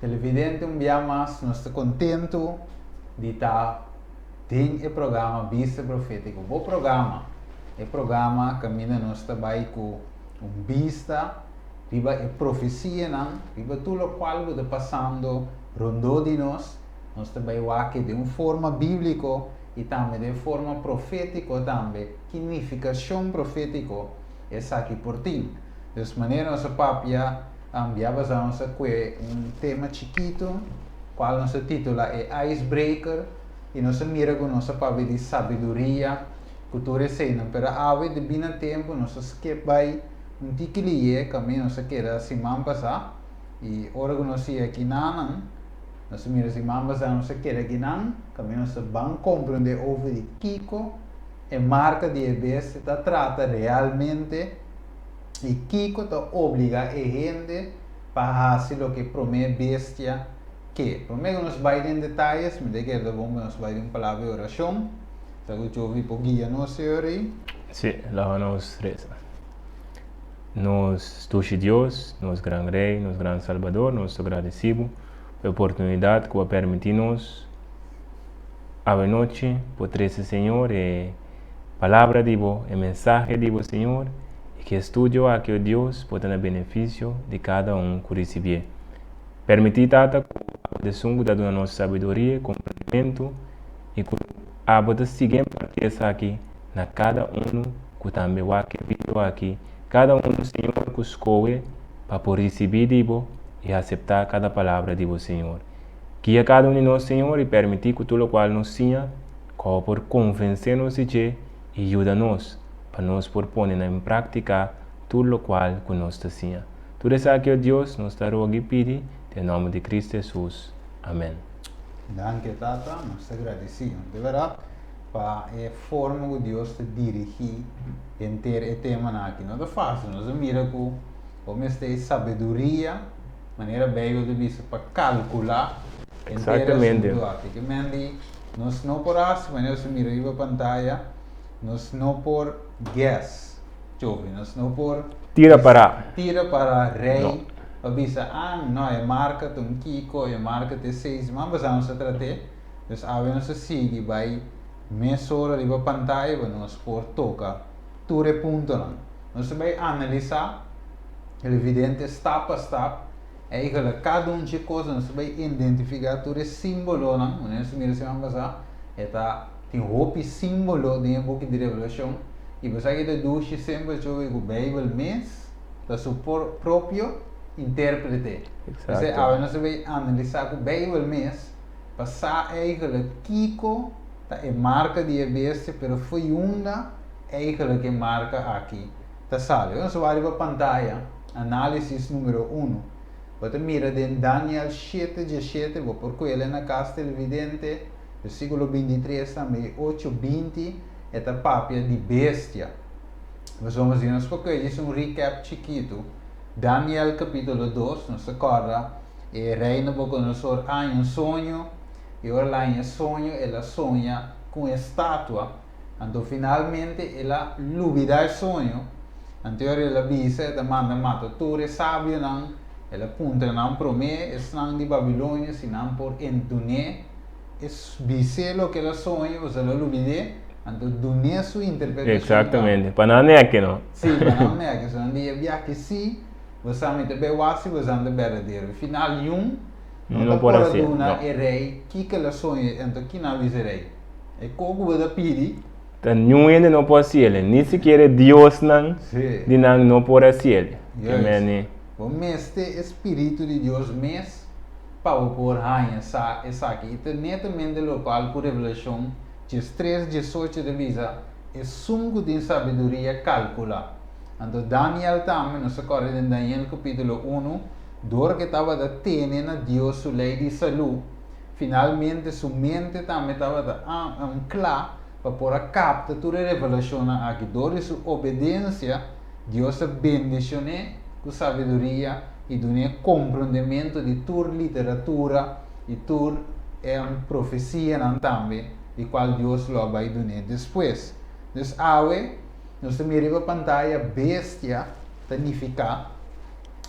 Televidente, un bia mas nos ta kontentu di ta den e programa Bista Profétiko. Bo programa, e programa kaminda nos ta bai ku un bista riba e profesianan, riba tur lokual ku ta pasando rondó di nos. Nos ta bai wak den un forma bíbliko i tambe den forma profétiko tambe, ki nifikashon profétiko esaki por tin. Dus manera nos a papia bia pasá, nos a kue un tema chikitu, kual nos a titulá e Icebreaker, i nos a mira ku nos a papia di sabiduria ku tur eseinan. Pero awe debí na tempu nos a skip bai un tiki liye kaminda nos a keda siman pasá, i ora ku nos sigue akinanan nos a mira siman pasá nos a keda akinan kaminda nos ta ban komprendé over di kiko e marka di e bestia ta trata realmente i kiko ta obligá e hende pa hasi loke e promé bestia ke. Promé ku nos bai den detayes, mi ta kere ta bon pa nos bai den un palabra di orashon. Sa ku Jovi por guia nos e ora ei. Sí, laga nos resa. Nos dushi Dios, nos gran Rei, nos gran Salbador, nos ta gradisí Bo pa e oportunidat ku Bo a permití nos awenochi por trese, Señor, e palabra di Bo, e mensahe di Bo, Señor, i ku e studio aki, o Dios, por ta na benefisio di kada un ku risibié. Permití, Tata, ku Abo ta esun ku ta duna nos sabiduria i komprendimentu, i ku Abo ta sigui impartí esaki na kada unu ku tambe wak e video aki, kada unu, Señor, ku skohe pa por risibí di Bo i aseptá kada palabra di Bo, Señor. Guia kada un di nos, Señor, i permití ku tur lokual nos siña, ku Abo por konvensé nos di dje i yuda nos pa nos por pone na en práktika tur lokual ku nos ta siña. Tur esaki, o Dios, nos ta roga i pidi den nòmber di Kristu Hesus. Amèn. Danki, Tata. Nos ta gradisí, de bèrdat, pa e forma ku Dios ta dirigí henter e temanan aki. No ta fásil. Nos a mira ku bo mester e sabiduria, manera Beibel ta bisa, pa kalkulá henter e asuntu aki. Ke men di nos no por hasi, manera nos a mira riba pantaya, nos no por guess. Jovi, nos no por tira para. Tira para rei pa bisa, ah, no, e marka ta un kiko, e marka ta esei. Siman pasá nos a trat'é, dus awe nos a sigui bai mesora riba pantaya pa nos por toka tur e puntonan. Nos ta bai analisá televidente stap pa stap, eigenlijk kada un dje kos nos ta bai identifiká tur e símbolonan, manera nos a mira siman pasá, e ta tin hopi símbolo den e buki di Revelashon, i bo sa ki ta dushi semper tjoe ku Beibel mes ta su propio intérprete. P'esei awe nos ta bai analisá ku Beibel mes pa sa eigenlijk kiko ta e marka di e bestia, pero fo'i unda eigenlijk e marka aki ta sali. Nos wak riba pantaya, análisis número uno. Bo ta mira den Daniel shete diesshete, bo por kuele na kas televidente, Versíkulo 23 tambe i ocho 20 e ta papia di bestia. Pasobra si nos por kue djis un recap chikitu, Daniel kapítulo 2, nos ta kòrda e rei Nabucodonosor a haña un soño, i ora el a haña e soño el a soña ku un estatua, anto finalmente el a lubidá e soño, anto ora el a bisa e ta manda mata tur e sabionan, el a puntra nan promé esnan di Babilonia si nan por dun'é e bis'é loke el a soña, pasobra el a lubid'é, anto dun'é su interpretashon. Exactamente, pa nan nèk'e no. Sí, pa nan nèk'e, so nan di e biaha sí, bo sa mi ta bai wak si bo sa ta berdadero. E final niun no ta por a duna e rei kiko el a soña, anto kina a bisa e rei? E kos ku bo ta pidi. Ta niun hende no por hasiel, ni sikiera e diosnan di nan no por hasiel. Juist. Bo mester e spiritu di Dios mes pa bo por haña sa esaki. I ta netamente lokual ku Revelashon 13, 18 ta bisa, Esun ku tin sabiduria kalkulá. Anto Daniel tambe, nos ta kòrda den Daniel kapítulo unu, dor ku e tabata tene na Dios su lei di salú, finalmente su mente tambe tabata kla pa por a kapta tur e revelashonnan aki. Dor di su obedensia, Dios a bendishon'é ku sabiduria i dun'é komprondementu di tur literatura i tur e profesianan tambe di kual Dios lo a bai dun'é despues. Dus awe nos ta mira riba pantaya bestia ta nifiká,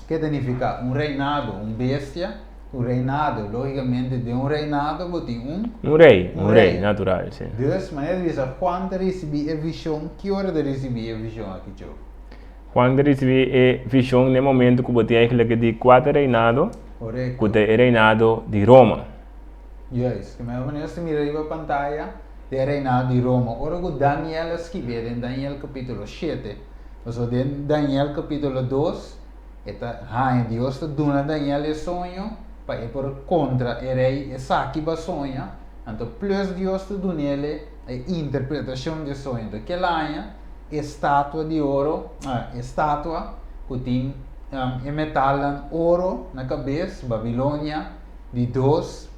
ke ta nifiká? Un reinado, un bestia. Un reinado, lógicamente den un reinado bo tin un. Un rei, Un un rei, rei. Natural, si. Dus, manera di bisa, Juan ta risibí e vishon, ki ora ta risibí e vishon aki, Joe? Juan ta risibí e vishon na e momento ku bo tin eigenlijk e di kuater reinado, ku ta e reinado di Roma. Juist, ku manera nos ta mira riba pantaya, ta e reinado di Roma. Ora ku Daniel a skibié den Daniel kapítulo shete, pasobra den Daniel kapítulo dos, E ta haña Dios ta duna Daniel e soño pa e por kontra e rei esaki bo a soña, anto plus Dios ta dun'el e interpretashon di e soño. Anto kel aña e statua di oro, e statua ku tin e metalnan oro na kabes, Babilonia, di dos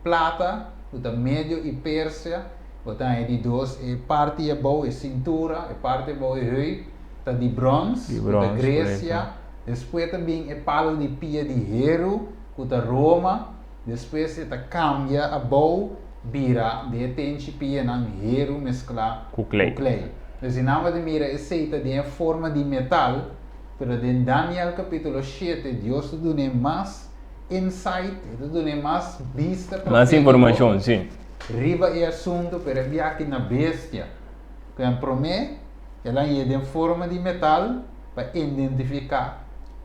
plata ku ta Medio i Persia, bo ta haña di dos e parti abou, e sintura, e parti abou e heup, ta di brons, Di ku ta brons, Gresia, korekto. Despues ta bin e palu di pia di heru, ku ta Roma, despues e ta kambia abou bira den e tenchi pianan heru mesklá Ku ku klei. klei. Dus di nan bo ta mira esei ta den e forma di metal, pero den Daniel kapítulo shete Dios ta dun'é mas insight, e ta dun'é mas bista Mas profétiko informashon, sí. riba e asuntu, pero e biaha na bestia. Ku e promé. El a hañ'é den forma di metal pa identifiká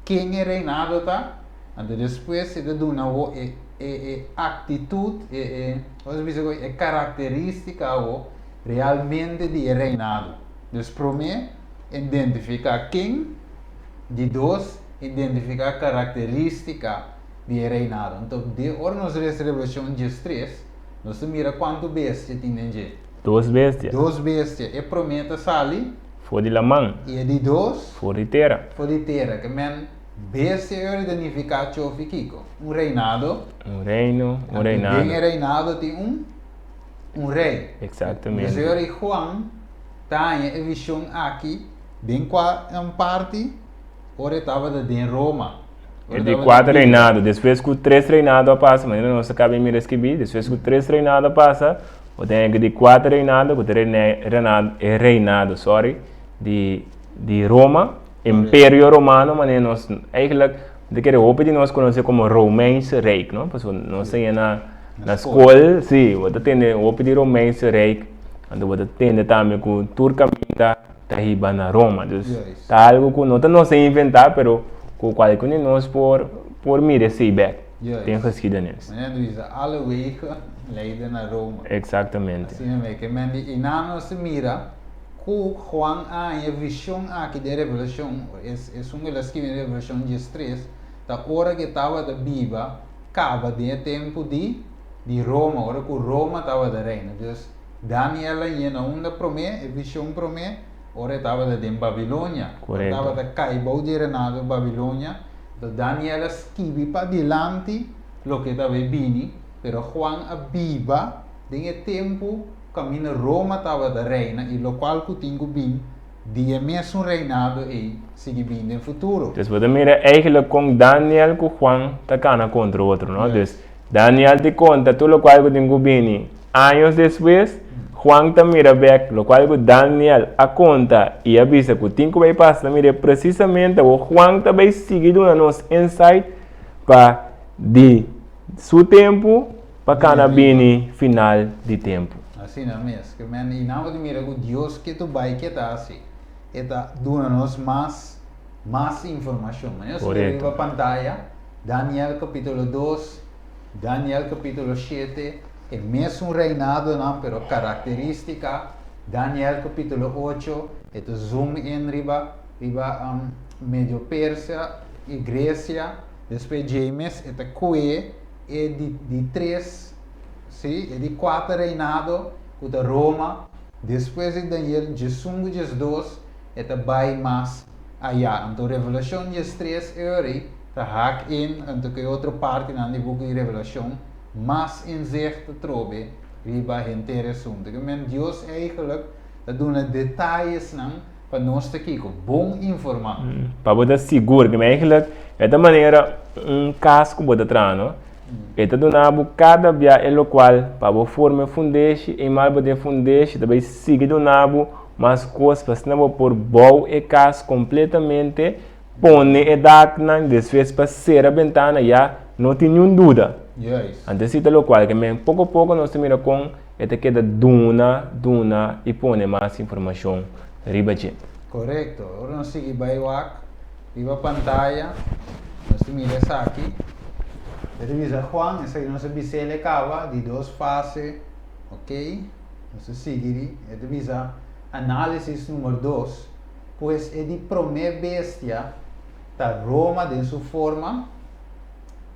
ken e reinado ta, anto despues e ta duna bo e e e aktitut, e e kos bisa ku e karakterístika awo realmente di e reinado. Dus promé identifiká ken, di dos identifiká karakterístika di e reinado. Anto di ora nos lesa Revelashon diestres nos ta mira kuantu bestia tin den dje. Dos bestia. Dos bestia. E promé ta sali. For di laman. I e di dos. For di tera. For di tera. Ke men bestia e ora ta nifiká chofi kiko? Un reinado. Un reino, un reinado. Den e reinado tin un, un rei. Eksaktamente. Dus e ora Juan ta haña e vishon aki den kua parti? Ora e tabata den Roma. E di kuater reinado. Despues ku tres reinado a pasa, manera nos a kaba mira skibí, despues ku tres reinado a pasa, bo ta haña ku di kuater reinado, ku ta e reinado, sorry, di di Roma, Imperio Romano, manera nos eigenlijk, mi ta kere hopi di nos konosé komo Romeinse Rijk, no? Pasobra nos a yena na skol, si, bo ta tende hopi di Romeinse Rijk, anto bo ta tende tambe ku tur kaminda ta hiba na Roma. Dus ta algo ku no ta nos a inventá, pero ku kualke un di nos por por mira esei bèk den geschiedenis. Manera di bisa, alle wegen leiden na Roma. Exactamente. Asina mi ke men di einan nos ta mira ku Juan a haña e vishon aki den Revelashon, esun ku el a skibi den Revelashon diestres, ta ora ku e tabata biba kaba den e tempu di di Roma, ora ku Roma tabata reina. Dus Daniel a yena unda promé, e vishon promé, ora e tabata den Babilonia. Ora e tabata kai bou di e reinado di Babilonia. Anto Daniel a skibi padilanti loke ta bay bini, pero Juan a biba den e tempu kaminda Roma tabata reina i lokual ku tin ku bin di e mesun reinado ei sigui bin den futuro. Dus bo ta mira eigenlijk kon Daniel ku Juan ta kana kontra otro, no? Dus Daniel ti konta tur lokual ku tin ku bini. Años despues, Juan ta mira bek lokual ku Daniel a konta i a bisa ku tin ku bai pasa. Ta mira presisamente awor Juan ta bai sigui duna nos insight pa di su tempu pa kana bini final di tempu. Asina mes, ke men i nan bo ta mira ku Dios ke tu bai ke ta hasi, e ta duna nos mas mas informashon. Manera nos mira riba pantaya, Daniel kapitulo dos, Daniel capítulo shete, e mesun reinadonan pero característica, Daniel capítulo ocho, e ta zoom in riba riba um, Medio Persia y Grecia, despues James e ta kue e di di tres, si, e di kuater reinado ku ta Roma, despues di Daniel diesun ku diesdos e ta bai mas ayá. Anto Revelacion diestres e ora ei ta hak in anto ku e otro partinan di buki di Revelashon mas inzicht ta trobe riba henter e asuntu. Ke men Dios eigenlijk ta duna detayesnan pa nos ta kiko? Bon informá. Pa bo ta sigur. Ke men eigenlijk e ta manera un kas ku bo ta traha no. E ta duna bo kada bia e lokual pa bo forma e fundeshi i mal bo den fundeshi ta bai sigui duna bo mas kos pa asina bo por bou e kas kompletamente. Pone e daknan despues pa sera bentana ya no tin niun duda. Juist. Anto esei ta lokual ke men poko poko nos ta mira kon e ta keda duna, duna i pone mas informashon riba dje. Korekto. Ora nos sigui bai wak riba pantaya, nos ta mira esaki. E ta bisa Juan, esaki nos a bis'el e kaba, di dos fase, ok. Nos ta sigui ri, e ta bisa análisis number dos, pues e di promé bestia ta Roma den su forma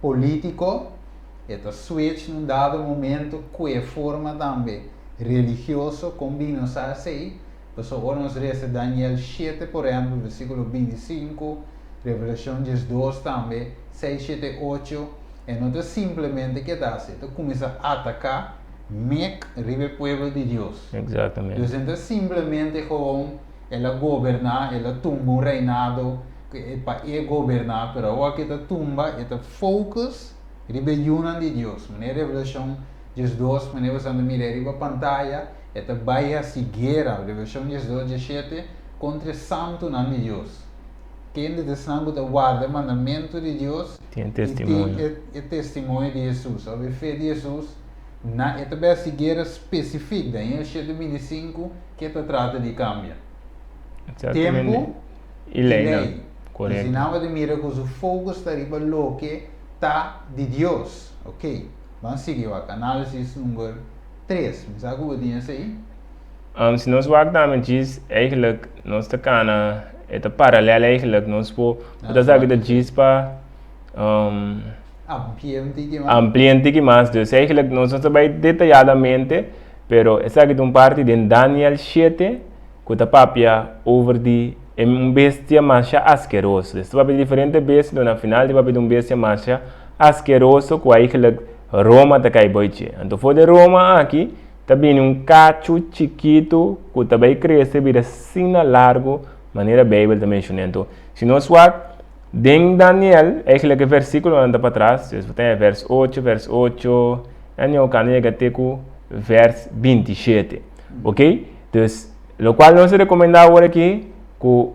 polítiko, e ta switch na un dado momento ku e forma tambe religioso, kon bin nos sa esei? Pasobra ora nos resa Daniel shete por ehèmpel versíkulo 25, Revelashon 12 tambe, seis, shete, ocho, e no ta simplemente keda hasi, e ta kuminsá ataká mek riba e pueblo di Dios. Exactamente. Dus e no ta simplemente gewoon el a goberná, el a tumba un reinado pa e goberná, pero awor ke ta tumba e ta focus riba e yunan di Dios. Manera Revelashon 12, manera boso ta mira riba pantaya, e ta bai hasi guera, Revelashon 12, 17, kontra e santunan di Dios. Kende ta esnan ku ta warda e mandamentu di Dios Tin e i tin testimonio. e testimonio di Hesus, òf e fe di Hesus, na e ta bai hasi guera spesifik. Daniel 7, 25, ke ta trata di kambia Exactamente. tempu I i leinan. lei. Korekto. Si nan bo ta mira ku su focus ta riba loke ta di Dios. Ok, ban sigui wak análisis number tres. Mi sa ku bo tin esei. Si nos wak tambe djis eigenlijk nos ta kana e ta paralel eigenlijk nos por bo ta sa ku ta djis pa Amplia un tiki mas. Amplia un tiki mas dus eigenlijk nos no ta bai detayadamente pero esaki ta un parti den Daniel 7 ku ta papia over di e un bestia masha askeroso. Dus ta papia di diferente bestia pero na final ta papia di un bestia masha askeroso ku eigenlijk Roma ta kai boi dje. Anto for di Roma aki ta bini un kachu chikitu ku ta bai krese bira asina largu manera Beibel ta menshoná. Anto, si nos wak den Daniel, eigenlijk e versíkulonan ta patras, dus bo ta haña vers ocho, vers ocho, en yo kanda yega te ku vers 27. Ok? Dus, lokual nos ta rekomendá awor aki, ku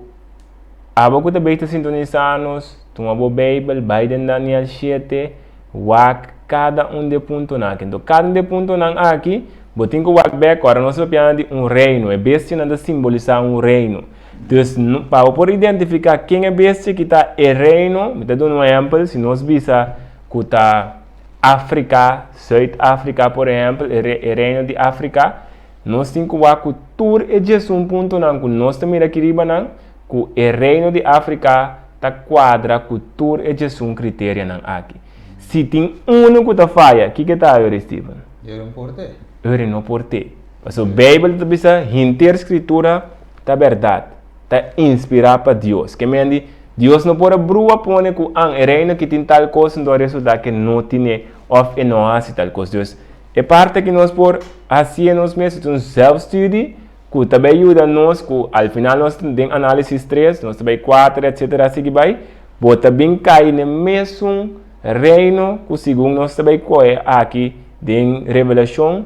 abo ku ta bei ta sintonisá nos, tuma bo Beibel, bai den Daniel 7, Wak kada un di e puntonan aki. Enton, kada un di e puntonan aki, bo tin ku wak bèk ora nos ta papiando di un reino. E bestianan ta simbolisá un reino. Dus, pa bo por identifiká ken e bestia ki ta e reino, mi ta duna un ehèmpel, si nos bisa ku ta Afrika, Sùit-Afrika por ehèmpel, e reino di Afrika, nos tin ku wak ku tur e 11 puntonan ku nos ta mira aki riba nan, ku e reino di Afrika ta kuadra ku tur e 11 kriterianan aki. Si tin unu ku ta faya, kiko ta Uri, Steven? Uri no por te. Uri no por te. Pasobra Beibel ta bisa henter Skritura ta bèrdat, ta inspirá pa Dios. Ke men di, Dios no por a brua pone ku an e reino ki tin tal kos nto a resultá ke no tine òf e no hasi tal kos. Dus, e parti aki nos por hasié nos mes, ta un zelfstudie ku ta bai yuda nos ku al final nos den análisis tres, nos ta bai kuater etcetera sigui bai, bo ta bin kai den mesun reino ku segun nos ta bai kohe aki den Revelashon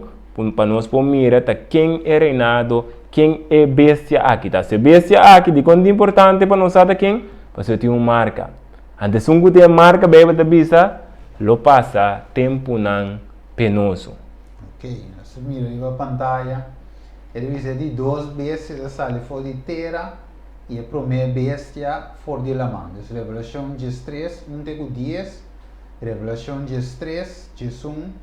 pa nos por mira ta ken e reinado, ken e bestia aki ta. Si e bestia aki dikon ta importante pa nos sa ta ken? Pasobra e tin un marka. Anto esun ku tin e marka Beibel ta bisa lo pasa tempunan penoso. Ok, nos ta mira riba pantaya. E ta bisa di dos bestia ta sali for di tera i e promé bestia for di laman. Dus Revelashon 13, un te ku 10, Revelashon 13, 11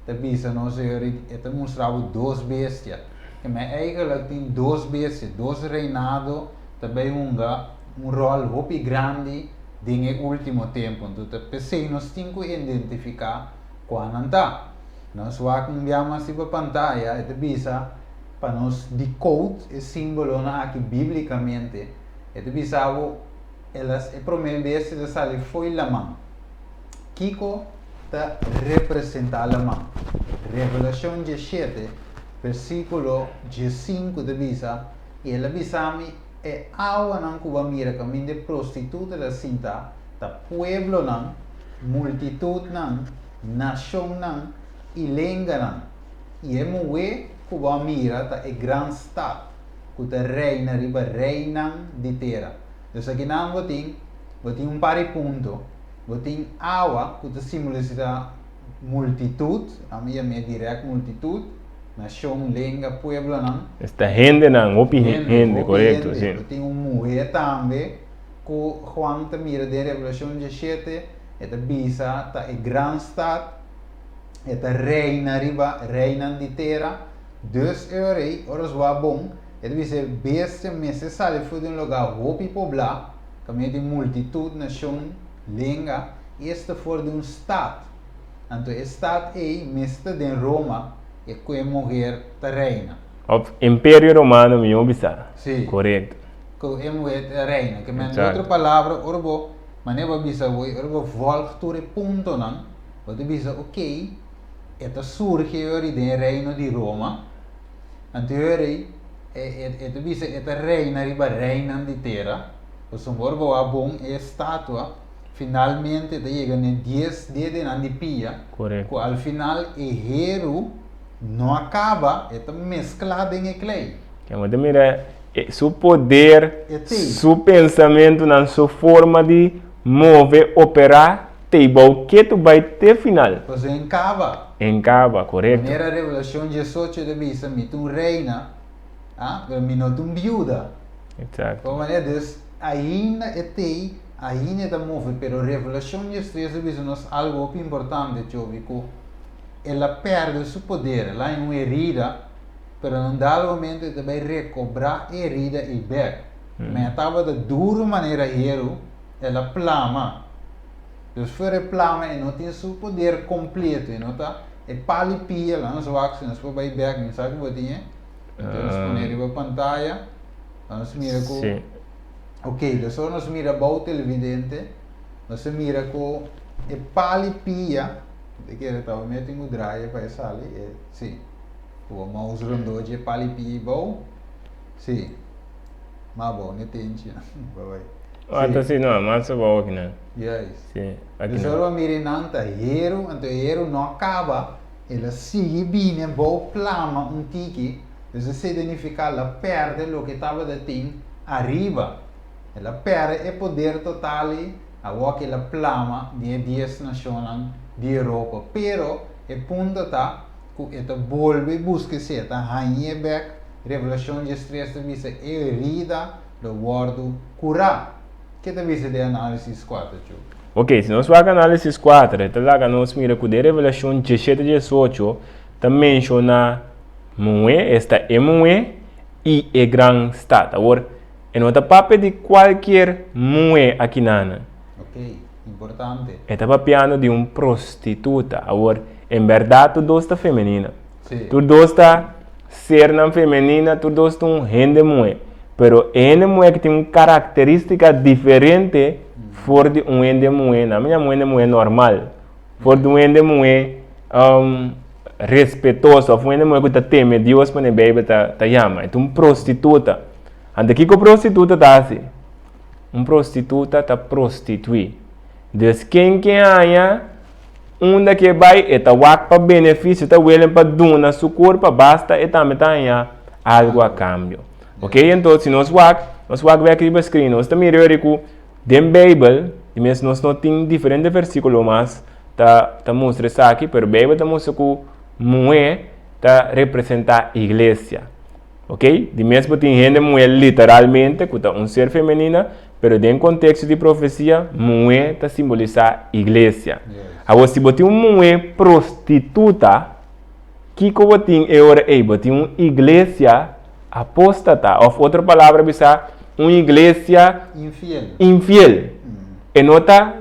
ta bisa nos e ta mustra bo dos bestia. Ke men eigenlijk tin dos bestia, dos reinado ta bai hunga un ròl hopi grandi den e último tempu. Anto ta p'esei nos tin ku identifiká kua nan ta. Nos wak un bia mas riba pantaya, e ta bisa pa nos decode e simbolonan aki biblicamente. E ta bisa bo el a e prome bes e ta sali fo'i laman. Kiko ta representa laman? Revelacion 17, versiculo 15 ta bisa, I el a bisa mi, E awanan ku bo a mira kaminda e prostituta ta sinta ta pueblonan, multitudnan, nashonnan i lenganan, i e muhé ku bo a mira ta e gran stat ku ta reina riba reinan di tera. Dus akinan bo tin, bo tin un par di punto. Bo tin awa ku ta simbolisá multitut, ami yam'é dirèkt multitut, nashon, lenga, pueblonan. Esta hendenan, hopi hende, Hopi korekto, hende. si. Bo tin un muhé tambe ku Juan ta mira den Revelashon 17, e ta bisa ta e gran stat, e ta reina riba reinan di tera. Dus e ora ei, ora su wak bon, e ta bisa e bestia mester sali for di un lugá hopi poblá, kaminda tin multitut, nashon, lenga, i esta for di un stat. Anto e stat ei mester ta den Roma, e ku e muher ta reina. Òf Imperio Romano mihó bisa. Sí. Korekto. Ku e muher ta reina. Ke men, Exacto. otro palabra, ora bo, manera bo a bisa awor, ora bo vòlg tur e puntonan, bo ta bisa, okey, e ta surgi e ora ei den e reino di Roma, anto e ora ei e ta bisa e ta reina riba reinan di tera, pasobra ora bo wak bon e estatua finalmente ta yega na e dies dedenan di pia, ku al final e heru no a kaba, e ta mesklá den e klei. Bo ta mira su poder, su pensamentunan, su forma di move, operá. Te bou ketu bai te final. Pasobra en kaba. En kaba, korekto. Manera Revelashon 18 ta bisa, Mi ta un reina, ah, pero mi no ta un biuda. Exacto. Por manera, dus, ainda e t'ei, ainda e ta move, pero Revelashon 13 ta bisa nos algu hopi importante, Chobi, ku el a pèrdè su poder, el a haña un herida, pero na un dado momento e ta bai rekobrá e herida ei bèk. Ma e tabata duru manera heru. El a plama. Dus for e plama e no tin su poder completo, e no ta e pal i pia, laat nos wak si nos por bai bek, mi sa ku bo tin e, enton nos pone riba pantaya, laat nos mira ku, Sí. ok, dus ora nos mira bou televidente, nos ta mira ku e pal i pia, mi ta kere tabata mi a tin ku draai pa e sali, e, si, ku bo mouse rondó dje pal i pia bou, si. Ma bo, ne tenchi. Bai bai. Ah, ta si, no, mas abou aki nan. Juist. Si, aki Dus nan. ora bo mira nan ta heru, anto e heru no a kaba, el a sigui bini abou plama un tiki, dus esei ta nifiká el a pèrdè loke tabata tin ariba. El a pèrdè e poder total ei, awor ku el a plama den e dies nashonnan di Europa. Pero e punto ta ku e ta bolbe buska esei, e ta hañ'é bèk. Revelashon 13 ta bisa e herida lo wòrdu kurá. Ke ta bisa den análisis kuater, Chu? Ok, si nos wak análisis kuater, e ta laga nos mira ku den Revelashon 17, 18 ta menshoná muhé, esta e muhé i e gran stat. Awor, e no ta papia di kualkier muhé akinanan. Ok, importante. E ta papiando di un prostituta. Awor, en bèrdat tur dos ta femenina. Sí. Tur dos ta sernan femenina, tur dos ta un hende muhé. Pero e hende muhé ki tin un karakterístika diferente for di un hende muhé, nan mi yama un hende muhé normal, for di un hende muhé respetoso òf un hende muhé ku ta teme Dios manera Beibel ta yama. E ta un prostituta. Anto kiko prostituta ta hasi? Un prostituta ta prostituí. Dus ken ke haña unda ke bai e ta wak pa benefisio, ta welen pa duna su kurpa, basta e tambe ta haña algu a kambio. Ok, enton si nos wak, nos wak bek riba screen, nos ta mira yori ku den Beibel, di mes nos no tin diferente versíkulo mas ta ta mustra esaki, pero Beibel ta mustra ku muhé ta representá iglesia. Ok, di mes bo tin hende muhé literalmente ku ta un ser femenina, pero den konteksto di profesia, muhé ta simbolisá iglesia. Awor, si bo tin un muhé prostituta, kiko bo tin e ora ei? Bo tin un iglesia apóstata, òf otro palabra bisá, un iglesia Infiel. infiel. E no ta,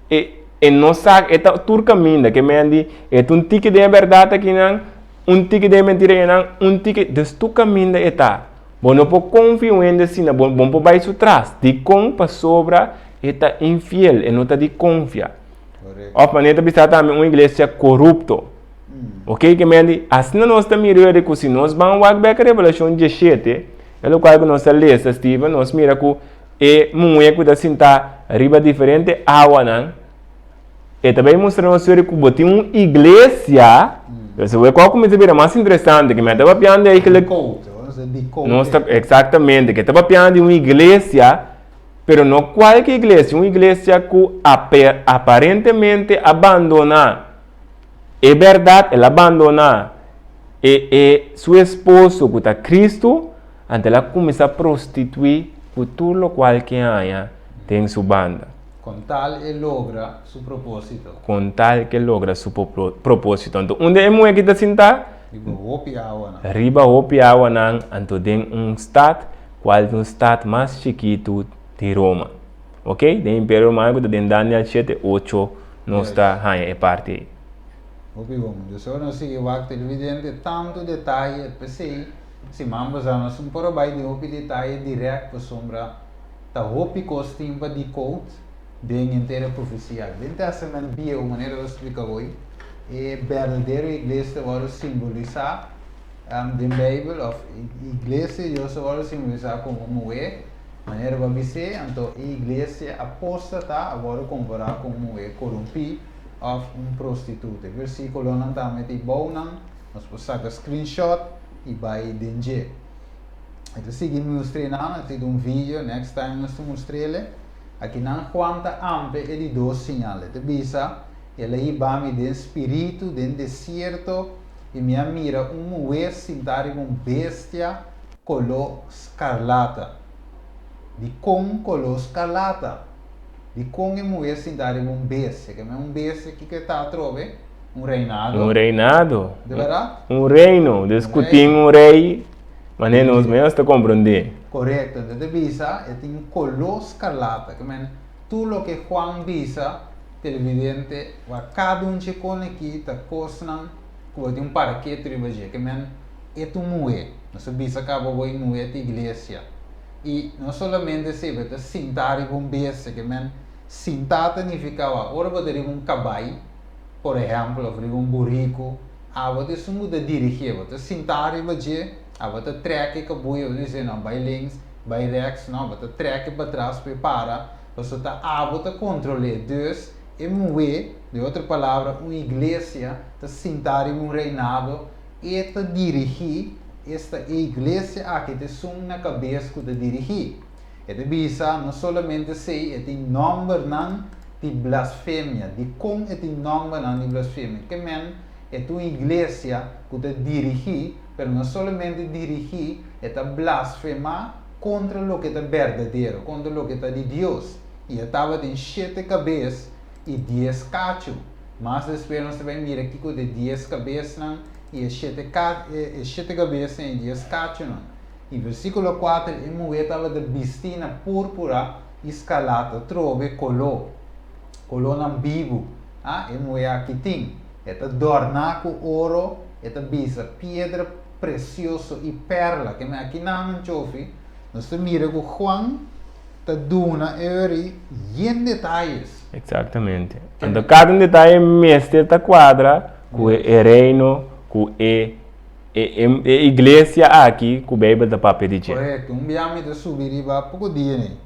e, e no sa, e ta tur kaminda, ke men di, e ta un tiki den e bèrdat akinan, Un tiki den e mentira enan, un tiki, dus tur kaminda e ta. Bo no por konfia un hende asina, bo bo no por bai su tras. Dikon? Pasobra e ta infiel, e no ta di konfia. Òf manera e ta bisa tambe un iglesia korupto. Ok, ke men di, asina nos ta mira yori ku si nos ban wak bek Revelashon 17, e lokual ku nos a lesa, Steven, nos mira ku e muhé ku ta sintá riba diferente awanan, E ta bay mustra nos yori ku bo tin un iglesia. Entonces wak a kuminsá bira mas interesante, ke mi a ta papiando eigenlijk. Decode, nos ta decode. Nos ta, exactamente, ke ta papiando di un iglesia. Pero no kualke iglesia, un iglesia ku aparentemente a bandoná e bèrdat, el a bandoná e e su esposo ku ta Kristu, anto el a kuminsá prostituí ku tur lokual ke haña den su banda. Kon tal e logra su propósito. Kon tal ke logra su propósito. Anto unda e muhé ki ta sintá? Riba hopi awanan. Riba hopi awanan, anto den un stat Cual ta un stad mas chikitu di Roma. Ok, den Imperio Romano cu ta den Daniel shete, ocho nos ta haña e parti ei. Hopi bon. Dus ora nos sigui wak televidente tantu detaye, p'esei siman pasá nos no por a bai den hopi detaye direct pasobra ta hopi cos tin pa decode den henter e profecia. Den Testament Bieu, manera lo splica hoy, e berdadero iglesia ta wòrdu simbolisá Den Beibel òf iglesia di Dios ta wòrdu simbolisá komo un muhé, manera bo a bis'é, anto e iglesia apóstata a wòrdu kompará ku un muhé korumpí òf un prostituta. E versíkulonan tambe ta e bounan, nos por saka screenshot i bai den dje. E ta sigui mustr'é nan, a tin un video, next time nos ta mustr'el. Akinan Juan ta amplia e di dos siñal. E ta bisa, El a hiba mi den spiritu den desierto, i mi a mira un muhé sintá riba un bestia koló skarlata. Dikon koló skarlata? Dikon e muhé sintá riba un bestia? Ke men un bestia kiko e ta atrobe? Un reinado. Un reinado. De bèrdat? Un reino. Dus ku tin un rei, manera nos mes ta komprondé. Korekto. Enton ta bisa e tin koló skarlata. Ke men tur loke Juan bisa televidente, wak kada un dje kon aki ta kosnan ku bo tin un paraketo riba dje, ke men e ta un muhé. Nos a bisa kaba bo e muhé ta iglesia. I no solamente esei, bo ta sintá riba un bestia, ke men sintá ta nifiká wak ora bo ta riba un kabai, por ehèmpel, òf riba un buriku, abo ta esun ku ta dirigié, bo ta sintá riba dje, abo ta trèk e kabuya, bo ta bis'é no bai links, bai rèks, no, bo ta trèk e patras pa e para. Pasobra ta abo ta kontrol'é. Dus, e muhé, di otro palabra, un iglesia, ta sintá riba un reinado, e ta dirigí, esta e iglesia aki ta esun na kabes ku ta dirigí. E ta bisa, no solamente esei, e tin nòmbernan di blasfemia. Dikon e tin nòmbernan di blasfemia? Ke men, e ta un iglesia ku ta dirigí, pero no solamente dirigí, e ta blasfemá kontra loke ta berdadero, kontra loke ta di Dios. I e tabatin shete kabes i dies kachu. Mas despues nos ta bai mira kiko ta e dies kabesnan i e shete e shete kabesnan i e dies kachunan. I versíkulo kuater, E muhé tabata bistí na púrpura i skarlata trobe koló, kolónan bibu. A E muhé aki tin. E ta dòrná ku oro, e ta bisa piedra presioso i perla. Ke men aki nan chofi, nos ta mira ku Juan ta duna e ori yen detayes. Exactamente. Anto kada un detaye mester ta kuadra ku e reino, ku e e iglesia aki ku Beibel ta papia di dje. Korekto. Un bia mi ta subi riba poko dia nei.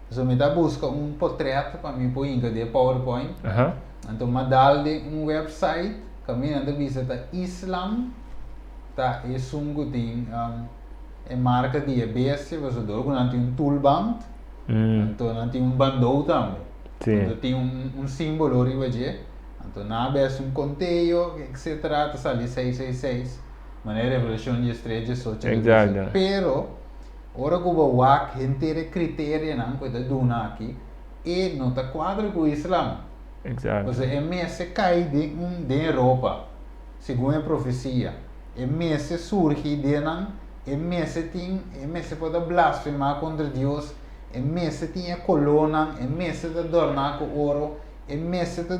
Pasobra mi ta buska un potret pa mi por hinka den e PowerPoint. Anto mi a dal den un website kaminda nan ta bisa ta Islam. Ta esun ku tin e marka di e bestia, pasobra dor ku nan tin un tulband, anto nan tin un bandou tambe. Anto tin un simbolo riba dje, anto nan a bes un konteo, etcetera, ta sali seis seis seis, manera Revelashon diestres diesocho ta bisa. Pero, ora ku bo wak henter e kriterianan ku e ta duna aki, e no ta kuadra ku islam. Pasobra e mester kai den un den e ropa. Segun e profesia, e mester surgi den nan, e mester tin, e mester por ta blasfemá kontra Dios, e mester tin e kolónan, e mester ta dòrná ku oro, e mester ta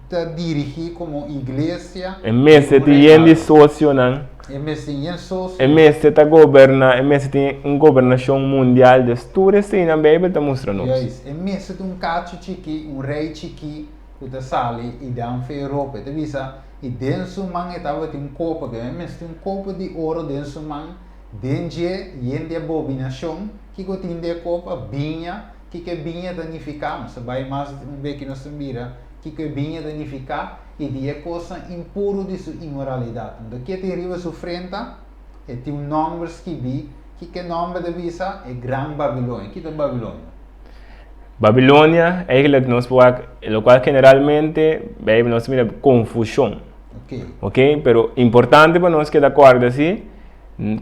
ta dirigí komo iglesia E mester un tin yen di reinado. sosionan. E mester tin yen sosio. E mester ta goberná, e mester tin un gobernashon mundial. Dus tur eseinan Beibel ta mustra nos. Juist, e mester ta un kachu chikí, un rei chikí ku ta sali i dan fe Europa. E ta bisa. I den su man e tabatin un kopa, ke mester un kopa di oro den su man, den dje yen di abobinashon. Kiko tin den e kopa? Biña. Kiko e biña ta nifiká? Nos ta bai mas un beki nos ta mira kiko e biña ta nifiká i di e kosnan impuru di su inmoralidat. Anto ke tin riba su frenta? E tin un nòmber skibí. Kiko e nòmber ta bisa? E Gran Babilonia. Kiko ta Babilonia? Babilonia, eigenlijk nos por wak, lokual generalmente Beibel nos ta mira konfushon. Ok. Ok, pero importante pa nos keda kòrda si,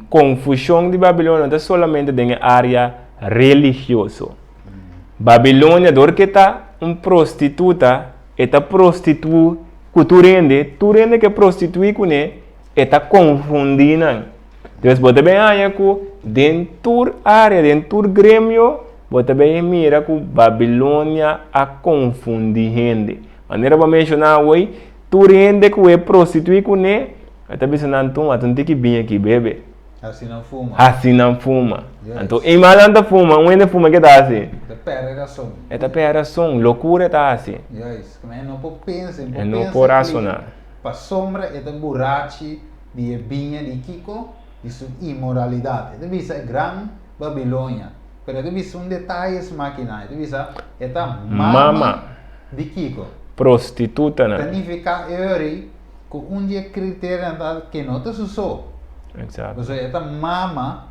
konfushon di Babilonia no ta solamente den e área religioso. Babilonia dor ke ta un prostituta, e ta prostituí ku tur hende, tur hende ke prostituí kuné, e ta konfundí nan. Dus bo ta bin haña ku den tur área, den tur gremio, bo ta bin mira ku Babilonia a konfundí hende. Manera bo a menshoná awor, tur hende ku e prostituí kuné, e ta bisa nan, Tuma, ta un tiki biña aki, bebe. Hasi nan fuma. Hasi nan fuma. Yes. Anto e mal nan ta fuma, un hende fuma ke ta hasi? E ta perde rason. E ta perde rason, lokura e ta hasi. Juist, e no por pensa, e E no por rasoná. Pasobra e ta burachi di e biña di kiko? Di su inmoralidat. E ta bisa e gran Babilonia. Pero e ta bisa un detaye smakinan. E ta bisa e ta mama, Mama. di kiko? Prostitutanan. Ta nifiká euri ku un di e kriterianan ta ke no ta su so. Exacto. Pasobra e ta mama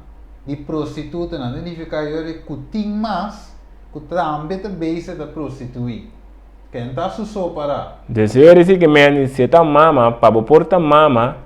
di prostitutanan. Ta nifiká euri ku tin mas ku tambe ta bezig ta prostituí. Ken ta su so para? Deseo di si ke men si e ta mama, pa bo por ta mama,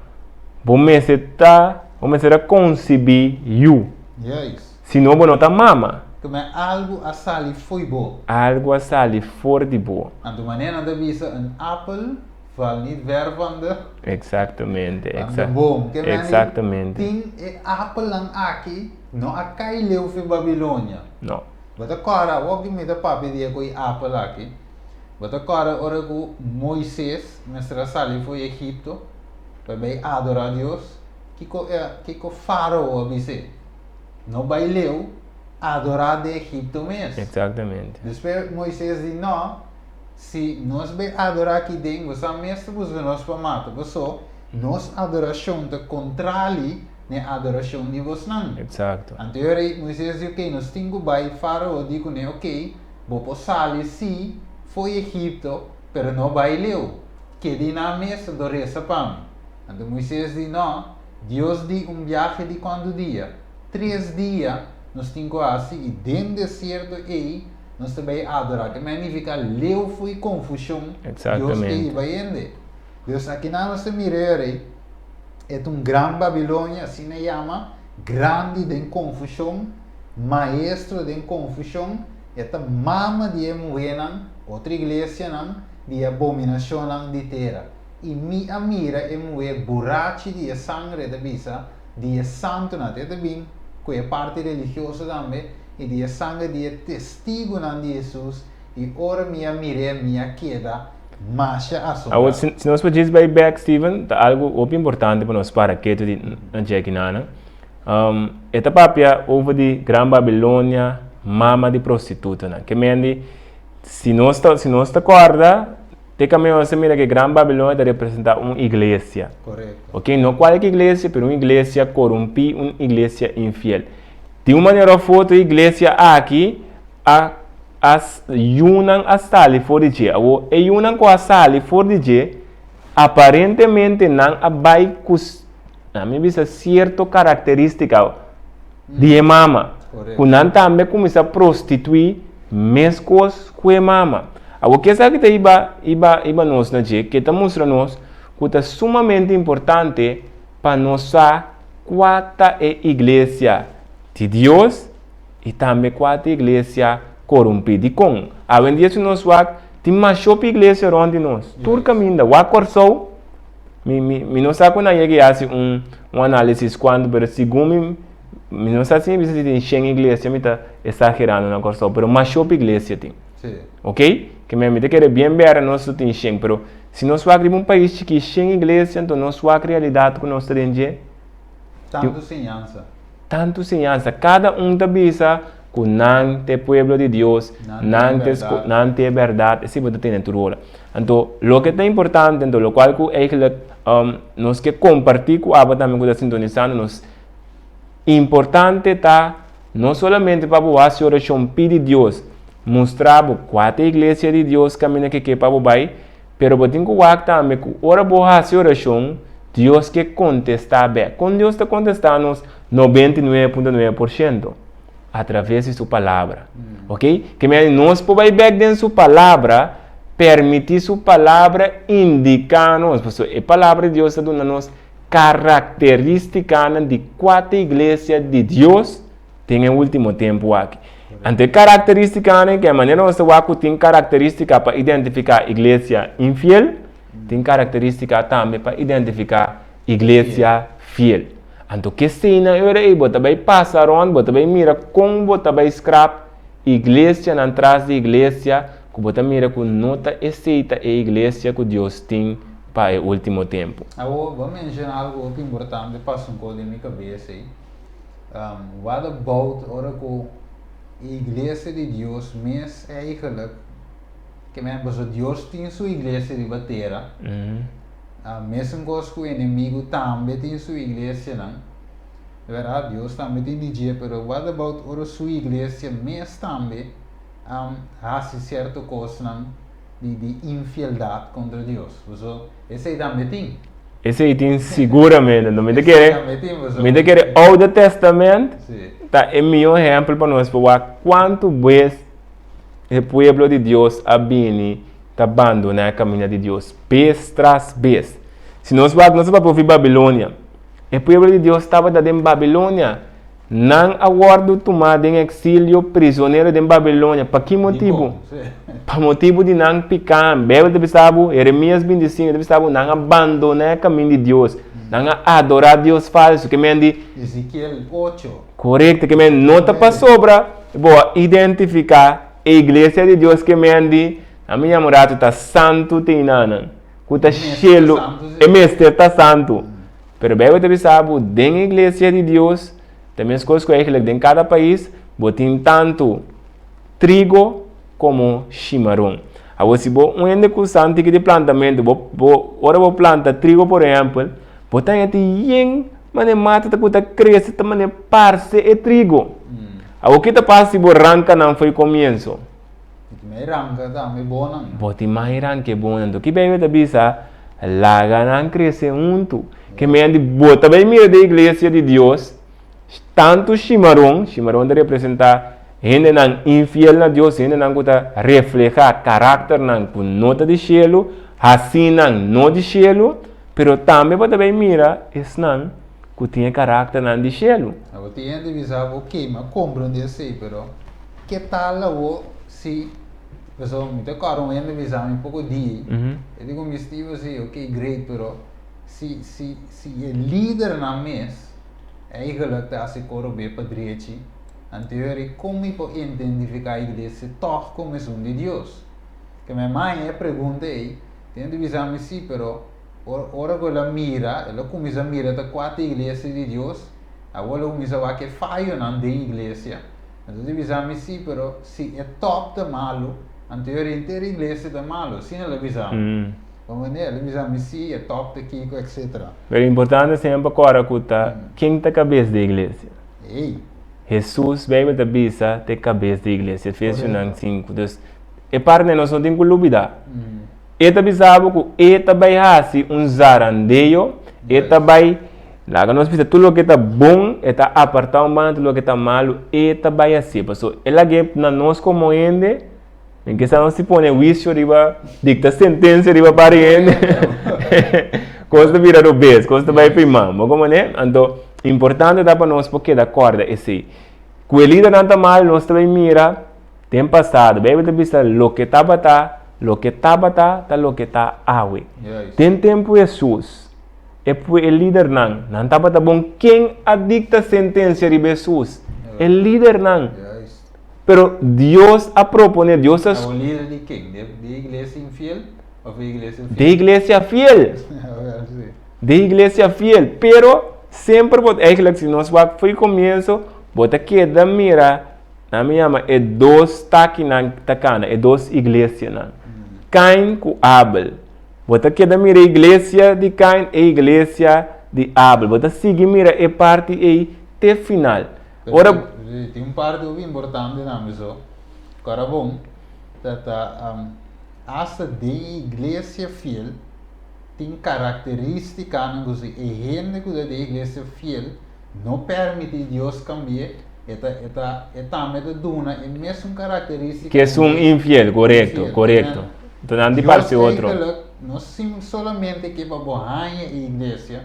bo mester ta, bo mester a konsibí yu. Juist. Si no bo no ta mama. Ke men algu a sali fo'i bo. Algu a sali for di bo. Anto manera nan ta bisa een appel valt niet ver van de. Exactamente, Van de boom. Ke men exactamente. tin e appelnan aki no a kai leu fi Babilonia. No. Bo ta kòrda awor ku mi ta papia di e ku e apel aki? Bo ta kòrda ora ku Moises mester a sali for di Egipto pa e bai adorá Dios? Kiko e kiko Fárao a bis'é? No bai leu, adorá den Egipto mes. Eksaktamente. Despues Moises di, No, si nos bai adorá aki den, bo sa mes ta buska nos pa mata, paso nos adorashon ta kontrali n'e adorashon di bosnan. Exacto. Anto e rei Moises di, Oké, nos tin ku bai. Fárao di kuné, Oké, bo por sali sí fo'i Egipto, pero no bai leu. Keda einan mes anto resa pa mi. Anto Moises di, No, Dios di un biahe di kuantu dia? Tres dia nos tin ku hasi i den desierto ei nos ta bai adorá. Ke magnifiká leu fo'i konfushon Dios ke hiba hende. Dios akinan nos ta mira e rei. E ta un gran Babilonia, asina e yama, grandi den konfushon, maestro den konfushon, e ta mama di e muhénan, otro iglesianan, di e abominashonnan di tera. I mi a mira e muhé burachi di e sangre, e ta bisa, di e santunan, e ta bin ku e parti religioso tambe, i di e sangre di e testigunan di Hesus, I ora mi a mir'é, mi a keda masha asombrá. Awor, si nos por djis bai bek, Steven, ta algu hopi importante pa nos para ketu di na dje akinan. E ta papia over di Gran Babilonia, mama di prostitutanan. Ke men di, si nos ta, si nos ta kòrda, te kaminda nos ta mira ke Gran Babilonia ta representá un iglesia. Korekto. Oke, no kualke iglesia, pero un iglesia korumpí, un iglesia infiel. Di un manera òf otro e iglesia aki a A yunan a sali for di dje. Awor, e yunan ku a sali for di dje, aparentemente nan a bai ku, na mi bisa, sierto karakterístika di e mama, ku nan tambe a kuminsá prostituí meskos ku e mama. Awor, ke esaki ta hiba, hiba, hiba nos na dje? Ke ta mustra nos ku ta sumamente importante pa nos sa kua ta e iglesia di Dios I tambe kua ta iglesia korumpí. Dikon? Awendia si nos wak, tin masho pi iglesia rònt di nos. Tur kaminda. Wak Kòrsou, mi, mi, mi no sa ku nan yega i hasi un, un análisis kuantu, pero segun mi, mi no sa si mi bisa si tin shen iglesia, mi ta esagerando na Kòrsou, pero masho pi iglesia tin. Ok? Ke men mi ta kere bien bèrdè nos lo tin shen, pero si nos wak riba un pais chikí shen iglesia, anto nos wak realidat ku nos ta den dje. Tantu siñansa. Tantu siñansa. Kada un ta bisa ku nan ta e pueblo di Dios, nan ta nan ta e bèrdat, esei bo ta tene tur ora. Anto, loke ta importante, anto lokual ku eigentlik nos ke kompartí ku abo tambe ku ta sintonisando nos, importante ta no solamente pa bo hasi orashon pidi Dios mustra bo kua ta e iglesia di Dios kaminda ke ke pa bo bai, Pero bo tin ku wak tambe ku ora bo hasi orashon, Dios ke kontestá bèk. Kon Dios ta kontestá nos 99.9%? Atraves di su palabra. Ok? Ke mei nos por bai bek den su palabra, permití su palabra indiká nos. Pasobra e palabra di Dios ta duna nos karakterístikanan di kua ta iglesia di Dios den e último tempu aki. Anto e karakterístikanan ke manera nos ta wak ku tin karakterístika pa identifiká iglesia infiel, tin karakterístika tambe pa identifiká iglesia fiel. Anto keseinan e ora ei bo ta bai pasa rond, bo ta bai mira kon bo ta bai skrap iglesianan tras di iglesia ku bo ta mira ku no ta esei ta e iglesia ku Dios tin pa e ultimo tempu. Awor, bo a menciona algo hopi importante pasa un kos den mi kabes ei. What about ora ku e iglesia di Dios mes eigenlijk, ke men pasobra Dios tin su iglesia riba tera, Mesun kos ku enemigu tambe tin su iglesianan. Di bèrdat, Dios tambe tin di dje, pero what about ora su iglesia mes tambe hasi sierto kosnan di di infieldat kontra Dios? Pasobra esei tambe tin. Esei tin siguramente. No, mi ta kere, mi ta kere Oude Testament ta e mihó ehèmpel pa nos pa wak kuantu bes e pueblo di Dios a bini ta bandoná e kaminda di Dios bes tras bes. Si nos wak, nos ta papia ofi Babilonia. E pueblo di Dios tabata den Babilonia. Nan a wòrdu tumá den eksilio, prizonero den Babilonia. Pa ki motibu? Pa motibu di nan piká. Beibel ta bisa bo, Jeremias 25 ta bisa bo, nan a bandoná e kaminda di Dios. Nan a adorá dios falsu. Ke men di? Ezekiel 8. Korekto. Ke men no ta pasobra bo a identifiká E iglesia di Dios ke men di, ami yama un ratu ta santu te inanan, ku ta shelu, e mester ta santu. Pero Beibel ta bisa bo, den e iglesia di Dios, ta meskos ku eigenlijk den kada pais, bo tin tantu trigo komo shimaron. Awor si bo un hende ku sa un tiki di plantamentu, bo bo ora bo planta trigo por ehèmpel, bo ta haña tin yen manera mata ta ku ta krese ta manera parse e trigo. Awor ki ta pasa si bo ranka nan fo'i komienso? Bo tin mai ranka tambe bonan. Bo tin mai ranka e bonan. Enton ki Beibel ta bisa? Laga nan krese huntu. Ke meen di bo ta bai mira den iglesia di Dios, tantu shimaron, shimaron ta representá hendenan infiel na Dios, hendenan ku ta reflehá karakternan ku no ta di shelu, hasinan no di shelu, pero tambe bo ta bai mira esnan ku tin e karakternan di shelu. Abo tin hende bisa bo ok, mi a komprende esei, pero ke tal awo si, pasobra mi ta kòrda un hende bisa mi poko di, e di ku mi stiba si, ok great, pero si si si e lidernan mes eigenlijk ta hasi koro be pa drechi, anto yori kon mi por identifiká iglesia tòg komo esun di Dios? Ke mi a maña e pregunta ei, tin hende bisa mi si, pero. Ora ku el a mira, el a kuminsá mira ta kua ta iglesia di Dios, awor el a kuminsá wak e fayonan den iglesia. Entonces e bisa mi, sí, pero si e tòp ta malu, anto e henter iglesia ta malu. Asina el a bisa mi. Comprende? El a bisa mi, sí, e tòp ta kiko, etcetera. Pero importante semper kòrda ku ta ken ta kabes di iglesia? Ey. Hesus, Beibel ta bisa, ta e kabes di iglesia, Efesionan 5. Dus, e parti nos no tin ku lubidá. E ta bisa bo ku e ta bai hasi un zarandeo, e ta bai laga nos bisa tur loke ta bon, e ta apartá un banda tur loke ta malu, e ta bai hasié. Pasobra e lag'é na nos komo hende, den kisa nos si pone huisio riba, dikta sentensia riba par di hende, kos ta bira robes, kos ta bai primá. Bo komprendé? Anto, importante ta pa nos por keda kòrda esei. Ku e lidernan ta mal, nos ta bai mira. Den pasado, Beibel ta bisa loke tabata, loke tabata ta loke ta awe. Den tempu Hesus, e e lidernan, nan tabata bon. Ken a dikta sentensia riba Hesus? E lidernan. Pero Dios a propone, Dios a. Awor lider di ken? Di e iglesia infiel of e iglesia fiel? Di e iglesia fiel. Di e iglesia fiel. Pero semper bo, eigenlijk si nos wak for di komienso, bo ta keda mira. Nan mi yama e dos takinan ta kana, e dos iglesianan. Kain ku Abel. Bo ta keda mira e iglesia di Kain e iglesia di Abel. Bo ta sigui mira e parti ei te final. Ora Tin un parti hopi importante tambe so. Kora bon, ta ta hasta den e iglesia fiel tin karakteristikanan ku si e hende ku ta den e iglesia fiel no permiti Dios kambi'é. E ta, e ta, e tambe ta duna e mesun karakterístika. Ke esun infiel, korekto, Infiel. korekto. Enton nan di Dios parse otro. eigenlijk no sim solamente ke pa bo haña e iglesia,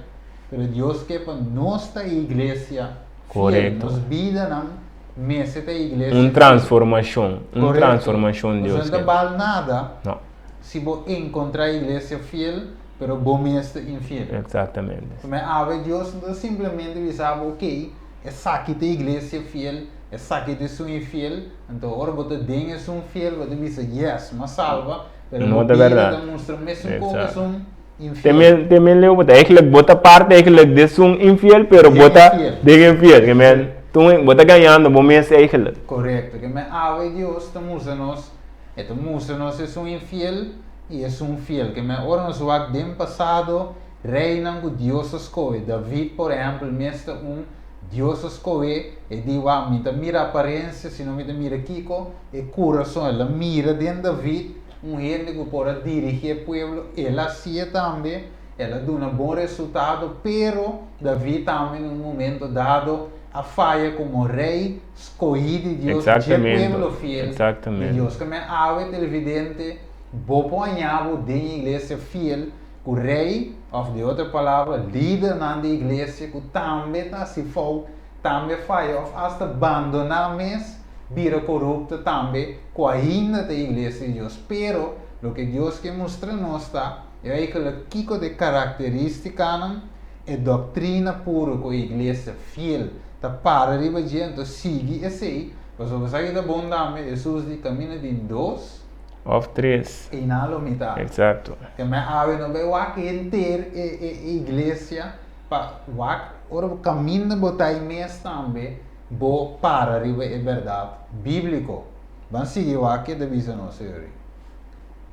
pero Dios ke pa nos ta e iglesia fiel. Korekto. Nos bidanan mester ta e iglesia Un fiel. transformashon, un Korekto. transformashon Nos Dios no ta ke. bal nada No. si bo enkontrá e iglesia fiel, pero bo mes ta infiel. Eksaktamente. Pasobra awe Dios no ta simplemente bisa bo, ok, Esaki ta iglesia fiel, esaki ta esun infiel, anto ora bo ta den esun fiel bo ta bisa yes, m'a salba, pero No bo ta bida berdad. ta mustra mesun koe ku Exacto. esun infiel. Te men te men leu bo ta eigenlijk bo ta parte eigenlijk di esun infiel pero Den bo ta infiel. den infiel ke men tun bo ta gañando bo mes eigenlijk. Korekto, ke men awe Dios ta mustra nos, e ta mustra nos esun infiel i esun fiel, ke men ora nos wak den pasado, Reinan ku Dios a skohe. David, por ehèmpel, mes ta un Dios a skohe. E di, Wak, mi ta mira aparensia, sino mi ta mira kiko? E kurason. El a mira den David un hende ku por a dirigí e pueblo. El a hasié tambe, el a duna bon resultado, pero David tambe na un momento dado a faya komo rei skohí di Dios, dje pueblo fiel di Dios. Ke men awe, televidente, bo por haña bo den iglesia fiel Ku rei, òf di otro palabra, lidernan di iglesia ku tambe ta hasi fout, tambe faya òf asta bandoná mes, bira korupto tambe, ku ainda ta e iglesia di Dios. Pero, loke Dios ke mustra nos ta, eigenlijk kiko ta e karakterístikanan, e doktrina puru ku e iglesia fiel ta para riba dje, anto sigui esei, pasobra esaki ta bon tambe, Hesus di kaminda di dos. Of tres. Einan lo mi ta. Exacto. Te me awe no bay wak henter e e iglesia pa wak ora bo caminda bo ta mes tambe bo para riba e berdad biblico. Ban sigui wak ke ta bisa nos señor.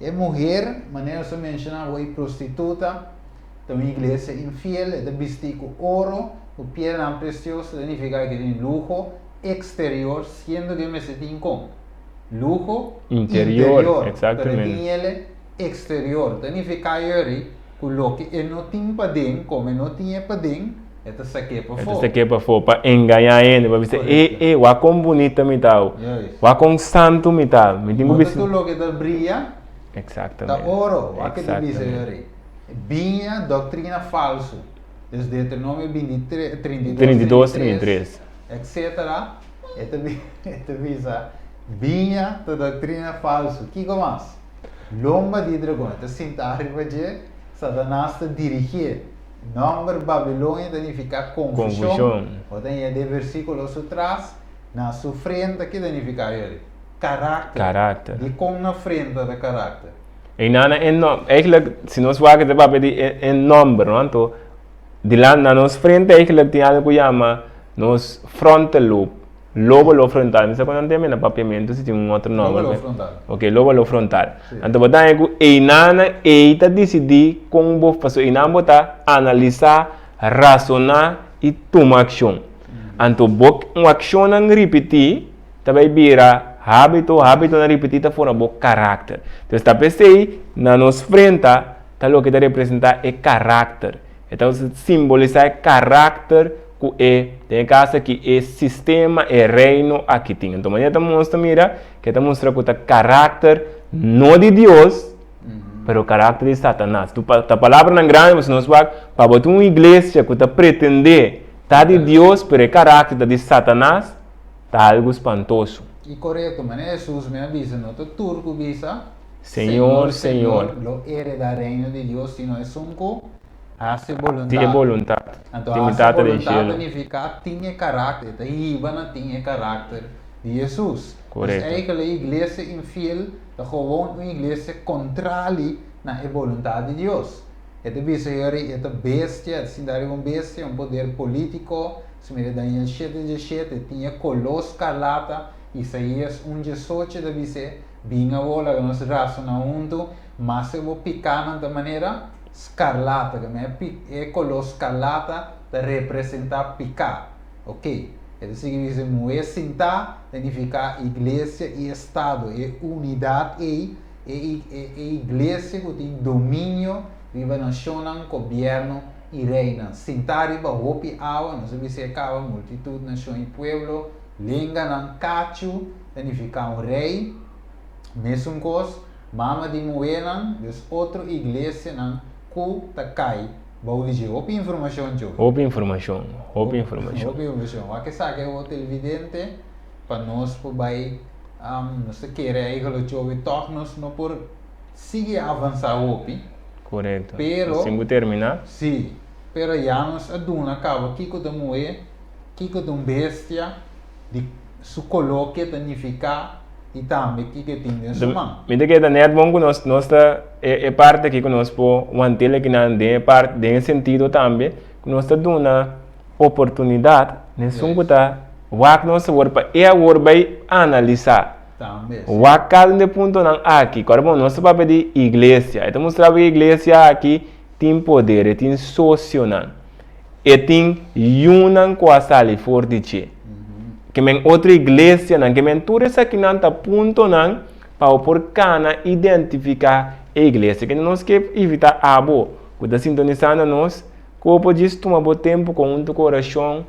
E muher, manera nos a menciona awor, e prostituta ta un iglesia infiel, e ta bisti cu oro, cu piedranan precioso, ta nifica ke tin luho exterior siendo ke mester tin con. Luho Interior, interior, pero e exactamente. tin ele exterior. Ta nifiká yori ku loke e no tin paden, komo e no tin e paden, e ta sak'é E ta pafó. sak'é pafó pa engañá hende, pa bisa, E, Korekto. e, wak kon bunita mi ta, Juist. wak kon santu mi ta, mi tin ku No ta bisa. tur loke ta bria ta Exactamente. oro, wak ke ta bisa Exactamente. yori. Biña doktrina falsu. Dus Deuteronomio 23, 32, 32, 33, 33. etcetera. E ta e ta bisa, Biña ta doctrina falsu. Kiko mas? Lomba di dragon. E ta sinta riba dje, Satanas ta dirigié. Nomber Babilonia ta nifiká confusion. Confusion. Bo ta haña den versículo su tras, na su frenta, ki ta nifiká yori? Karakter. Karakter. Dikon na frenta ta karakter? Einan e nom, eigenlijk si nos wak ta papia di e e nomber, no? Anto dilan na nos frente eigenlijk tin algo ku yama Nos frontal lobe, lóbulo frontal, mi sa ku nan ta yama na papiamentu si tin un otro nomber. Lóbulo frontal. Ok, lóbulo frontal. Si. Anto bo ta haña ku einan ei ta disidí kon bo, pasobra einan bo ta analisá, rasoná i tuma akshon. Anto bo un akshonnan ripití ta bai bira hábito, hábitonan ripití ta forma bo karakter. Entonces ta p'esei na nos frenta ta loke ta representá e karakter. E ta simbolisá e karakter ku e, den e kaso aki, e sistema, e reino aki tin. Anto manera ta mostra, mira, ku e ta mustra ku ta karakter no di Dios, pero karakter di Satanas. Tu ta palabranan grandi, pasobra nos wak pa bo tin un iglesia ku ta pretendé ta di Dios, pero e karakter ta di Satanas, ta algu spantoso. I korekto, manera Hesus mi a bisa, no ta tur ku bisa, Señor, Señor. Lo hereda reino di Dios, sino esun ku Hasi Tin e boluntat. boluntat Anto di mi hasi Tata den boluntat ta shelu. nifiká tin e karakter, ta hiba na tin e karakter di Hesus. Dus Korekto. eigenlijk e iglesia infiel ta gewoon un iglesia kontrali na e boluntat di Dios. E ta bisa yori e ta bestia, e ta sinta riba un bestia, un poder polítiko, si mira Daniel shete diesshete, tin e koló skarlata, Isaías un diesocho ta bis'é, Bin awor laga nos rasoná huntu, mas e bo pikánan ta manera Skarlata, ke men e koló skarlata ta representá piká. Ok. E ta sigui bisa muhé sintá ta nifiká iglesia i estado, e unidat ei, e e iglesia ku tin dominio riba nashonnan, gobièrnu i reinan. Sintá riba hopi awa, nos a bisa e kaba, multitut, nashon i pueblo. Lenganan kachu ta nifiká un rei. Mesun kos, mama di muhénan, dus otro iglesianan ku ta kai bou di dje. Hopi informashon, Joe. Hopi informashon, hopi informashon. Hopi informashon. Wak esaki awor televidente pa nos por bai, nos ta kere eigenlijk Joe tòg nos no por sigui avansá hopi. Korekto. Pero. Nos tin ku terminá. Sí, pero ya nos a duna kaba kiko ta muhé, kiko ta un bestia, di su koló ke ta nifiká i tambe kiko e tin den su man. Mi ta kere ta nèt bon ku nos nos ta e e parti aki ku nos por wantel akinan den e part den e sentido tambe ku nos ta duna oportunidat na esun ku ta wak nos awor pa e awor bai analisá. Tambe, sí. Wak kada un di e puntonan aki. Kòrda bon, nos ta papia di iglesia. E ta mustra bo ku e iglesia aki tin poder, e tin sosionan, e tin yunan ku a sali for di dje. Ke men otro iglesianan, ke men tur esakinan ta puntonan pa bo por kana identifiká e iglesia. Kende nos ke invitá abo ku ta sintonisá na nos, ku bo por djis tuma bo tempu kon huntu ku orashon,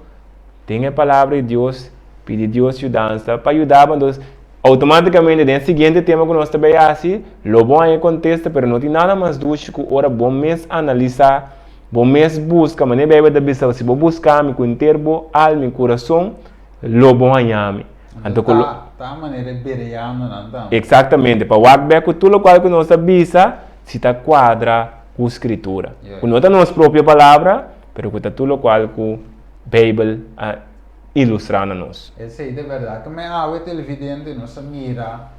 Den e Palabra di Dios, pidi Dios yudansa pa yuda bo. Entonces, automáticamente den e siguiente tema ku nos ta bay hasi, lo bo haña e kontesta, pero no tin nada mas dushi ku ora bo mes analisá, bo mes buska, manera Beibel ta bisa, si bo buska mi ku henter bo alma i kurason, lo bo haña mi. Anto ku lo. Ta manera e bereanonan tambe. Eksaktamente, pa wak bek ku tur lokual ku nos a bisa, si ta kuadra ku Skritura. Ku no ta nos propio palabra, pero ku ta tur lokual ku. Beibel a ilustrá na nos. Esei ta bèrdat. Ku men awe televidente nos a mira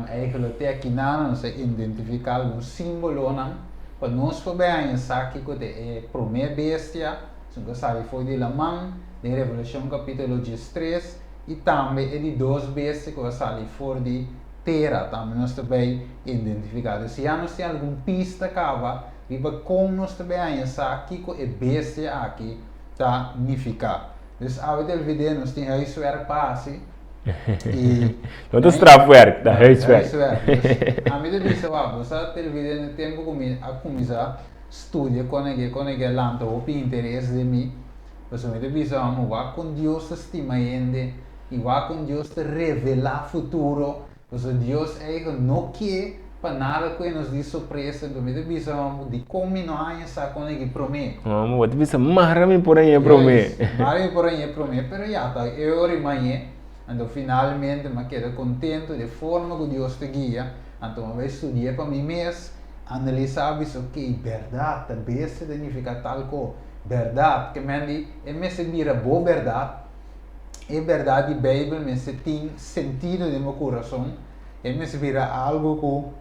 eigenlijk te akinan nos a identifiká algun símbolonan pa nos por bai haña sa kiko ta e promé bestia, esun ku a sali for di laman den Revelashon kapítulo 13, i tambe e di dos bestia ku a sali for di tera tambe nos ta bai identifiká. Dus ya nos tin algun pista kaba riba kon nos ta bai haña sa kiko e bestia aki ta nifiká. Dus awe del video nos tin huiswerk pa hasi i No ta strafwerk, ta huiswerk. Huiswerk. Dus ami ta bisa wak, bo sa televidente e tempu ku mi a kuminsá studia kon e ke kon e ke lanta hopi interes den mi, pasobra mi ta bisa amo wak kon Dios ta stima hende i wak kon Dios ta revelá futuro. Pasobra Dios eigen no ke pa nada ku e nos di sorpresa, enton mi ta bisa bo dikon mi no haña sa kon aki promé. Bo ta bisa mara mi por haña promé. Juist, mara mi por haña promé, pero ya ta e ora i mañe, anto finalmente mi a keda kontento di e forma ku Dios ta guia, anto mi a bai studi'é pa mi mes, analisá bisa ok, bèrdat, ta bestia ta nifiká tal ko, bèrdat, ke men di e mester bira bo bèrdat. E bèrdat di Beibel mester tin sentido den bo kurason. E mester bira algu ku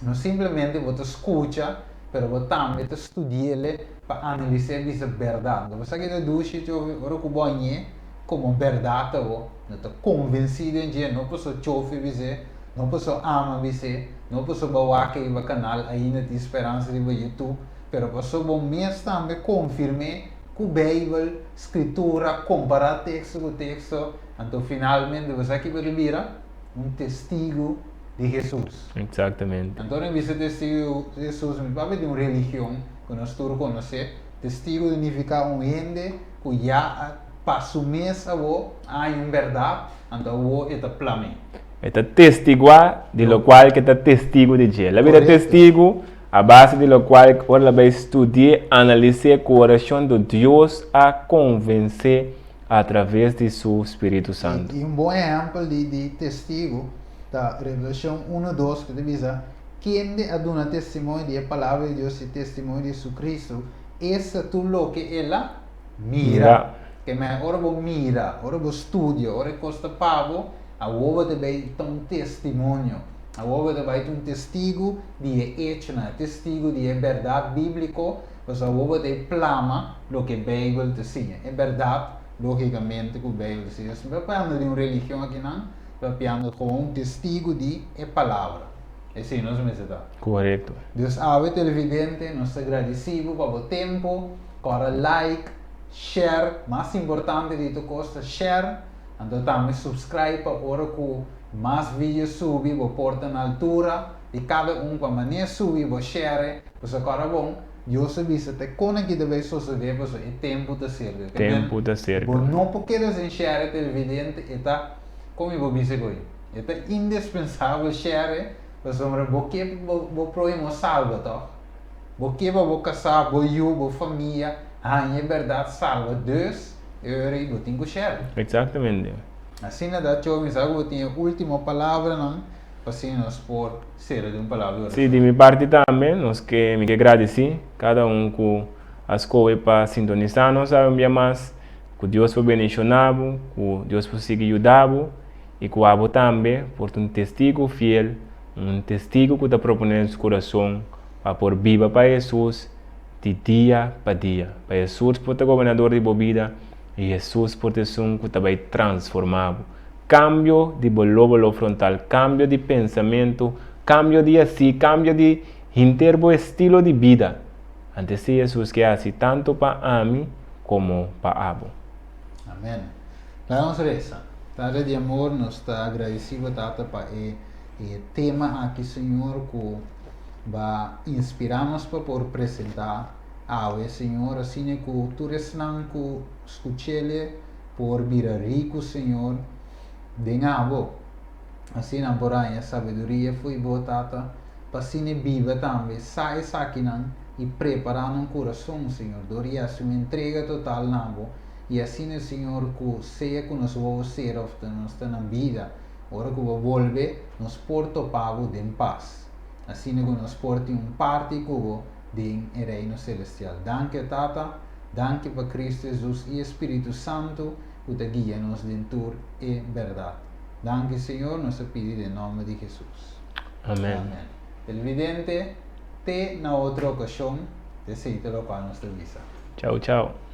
no simplemente bo ta skucha, pero bo tambe ta studi'el pa analis'é bisa bèrdat. Bo sa keda dushi chofi ora ku bo hañ'é komo bèrdat awor. No ta konvensí den dje, no pasobra chofi bis'é, no pasobra ama bis'é, no pasobra bo wak riba kanal Ainda Tin Speransa riba YouTube, pero pasobra bo mes tambe konfirm'é ku Beibel, Skritura, kompará teksto ku teksto, anto finalmente bo sa kiko ta bira? Un testigu di Hesus. Eksaktamente. Anto ora mi bisa testigu di Hesus, mi papia di un religion ku nos tur konosé. Testigu ta nifiká un hende ku ya a pa su mes awor a haña un bèrdat, anto awor e ta plam'é. E ta testiguá di lokual ku e ta testigu di dje. El a bira testigu A base di locual ora el a bay studi'é, analis'é cu oracion do Dios a convenc'é a traves di su Spiritu Santo. I un bon ehempel di di testigu ta Revelacion uno dos cu ta bisa, Kende a duna testimonio di e palabra di Dios i testimonio di Jesucristo, esta tur loke el a mira. Ke men ora bo mira, ora bo studia, ora e cos ta pa bo, awor bo ta bay ta un testimonio. Awor bo ta bai ta un testigu di e echonan, e testigu di e bèrdat bíbliko, pasobra awor bo ta e plama loke Beibel ta siña. E bèrdat, lógikamente, ku Beibel ta siña. Nos no ta papiando di un religion akinan, ta papiando komo un testigu di e Palabra. Esei nos mester ta. Korekto. Dus awe, televidente, nos ta gradisí bo pa bo tempu. Kòrda like, share, mas importante di tur kos ta share. Anto tambe subscribe pa ora ku mas video subi bo por ta na altura di kada un pa manera subi bo share, pasobra kòrda bon. Dios a bisa te kon aki ta bai sosodé pasobra e tempu ta serka. Tempu ta serka. Bo no por keda sin share televidente, e ta, kon mi por bisa ku e ta indispensabel share pasobra bo ke bo bo próhimo salba tòg. Bo ke pa bo kasá, bo yu, bo famia haña e bèrdat salba, dus e ora ei bo tin ku share. Eksaktamente. Asina ta tjou mi sa ku bo tin e último palabranan. Pa asina nos por sera di un palabra di oracion. Sí, di mi parti tambe nos ke, mi ke gradisí kada un ku a skohe pa sintonisá nos awe un bia mas. Ku Dios por bendishoná bo, ku Dios por sigui yuda bo i ku abo tambe por ta un testigu fiel, un testigu ku ta proponé den su kurason pa por biba pa Hesus di dia pa dia. Pa Hesus por ta gobernador di bo bida i Hesus por ta esun ku ta bai transformá bo. Kambio di bo lóbulo frontal, kambio di pensamentu, kambio di hasi, kambio di hinter bo estilo di bida. Antes si Hesus ke hasi tantu pa ami komo pa abo. Amen. Laga nos resa. Tata di amor, nos ta agradeci bo Tata pa e e tema aki Señor ku ba inspira nos pa por presenta awe Señor asina ku tur esnan ku skuchele por bira riku, Señor, den abo. Asina nan por haña sabiduria fo'i bo, Tata, pa asina e biba tambe sa esakinan i prepará nan kurason, Señor, dor di hasi un entrega total na bo, i asina, Señor, ku sea ku nos wowo sera òf ta nos ta na bida, ora ku bo bolbe, nos por topa bo den pas. Asina ku nos por tin un parti ku bo den e Reino Selestial. Danki, o Tata. Danki pa Cristo Jesus i e Spiritu Santu ku ta guia nos den tur e bèrdat. Danki Señor, nos ta pidi den nòmber di Jesus. Amen. Amen. Televidente, te na otro okashon, esei ta lokual nos ta bisa. Chau chau.